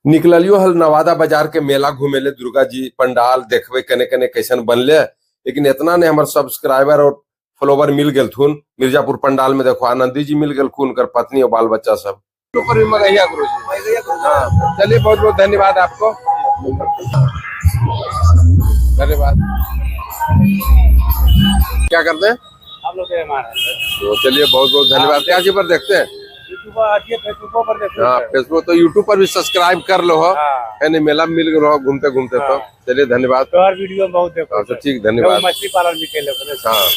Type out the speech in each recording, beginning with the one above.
निकलियो हल नवादा बाजार के मेला घूमे ले, दुर्गा जी पंडाल देखबे कने कने कैसन बनले, लेकिन इतना ने हमारे सब्सक्राइबर और फॉलोवर मिल गेलथुन। मिर्जापुर पंडाल में देखो आनंदी जी मिल गेलखुन, उनकर पत्नी और बाल बच्चा सब। ऊपर भी मगहिया गुरु जी। हाँ, चलिए बहुत बहुत धन्यवाद आपको, धन्यवाद। क्या करते हैं हम लोग? तो चलिए बहुत बहुत धन्यवाद। क्या जी पर देखते हैं? फेसबुक पर देखते। हाँ, फेसबुक तो यूट्यूब पर भी सब्सक्राइब कर लो हो। हाँ। है नहीं, मेला मिल गए हो घूमते घूमते तो। चलिए धन्यवाद। तोहर वीडियो बहुत देखो। अच्छा ठीक, धन्यवाद। मछली पालन भी खेले। हाँ,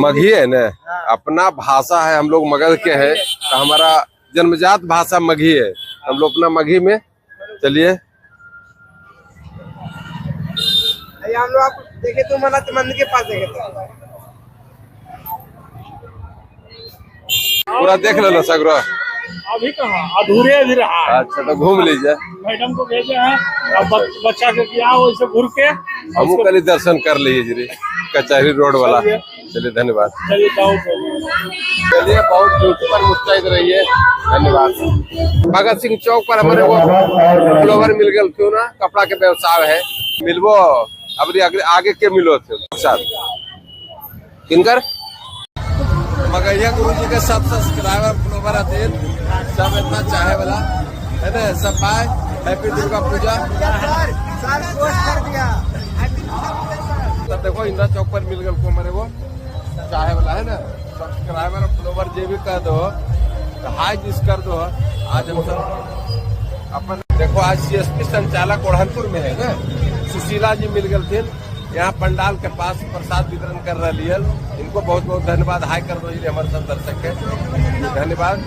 मगही है ना, अपना भाषा है। हम लोग मगध के हैं तो हमारा जन्मजात भाषा मगही है। हम लोग अपना मगही में चलिए। हम लोग आपको देखे तो मना मंदिर के पास देखे थे। पूरा देख लेना सगरो। अभी कहाँ, अधूरे अभी रहा। अच्छा तो घूम लीजिए। मैडम को भेजे हैं और बच्चा के किया वैसे घूर के। हम कल दर्शन कर लीजिए कचहरी रोड वाला। चलिए धन्यवाद। चलिए चलिए बहुत यूट्यूब पर मुस्तैद रहिए, धन्यवाद। भगत सिंह चौक पर हमारे वो फॉलोवर मिल गए क्यों ना, कपड़ा के व्यवसाय है। मिलबो अबरी आगे के मिलो थे साथ किनकर मगहिया गुरु जी के सब सब्सक्राइबर फॉलोवर हथिन, सब इतना चाहे वाला है ना। सब बाय, हैप्पी दुर्गा पूजा। तब देखो इंदिरा चौक पर मिल गए हमारे वो चाहे वाला है ना, सब्सक्राइबर और फॉलोवर जे भी कर दो तो हाई जिस कर दो। आज हम सब अपन देखो आज सीएसपी संचालक ओढ़नपुर में है ना, सुशीला जी मिल गए थे यहाँ पंडाल के पास प्रसाद वितरण कर रही है। इनको बहुत बहुत धन्यवाद, हाई कर दो जी हमारे सब दर्शक के, धन्यवाद।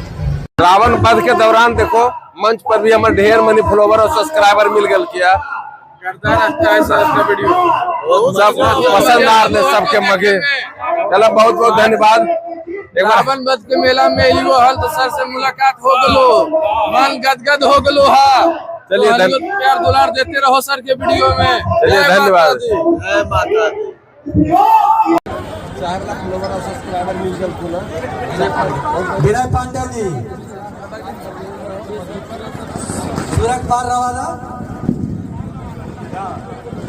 रावण वध के दौरान देखो मंच पर भी हमारे ढेर मनी फॉलोवर और सब्सक्राइबर मिल गए किया। सब पसंद आ रहे सबके मगे। चलो बहुत बहुत धन्यवाद। एक बार रावण वध के मेला में अलियो हल तो सर से मुलाकात हो गलो, मन गदगद हो गलो। हा चलिए, तो प्यार दुलार देते रहो सर के वीडियो में। चलिए, जय धन्यवाद। माता दी। जय माता दी। 4 लाख फॉलोवर और सब्सक्राइबर मिल गए। विनय पांडे जी सूरज पार रवाना।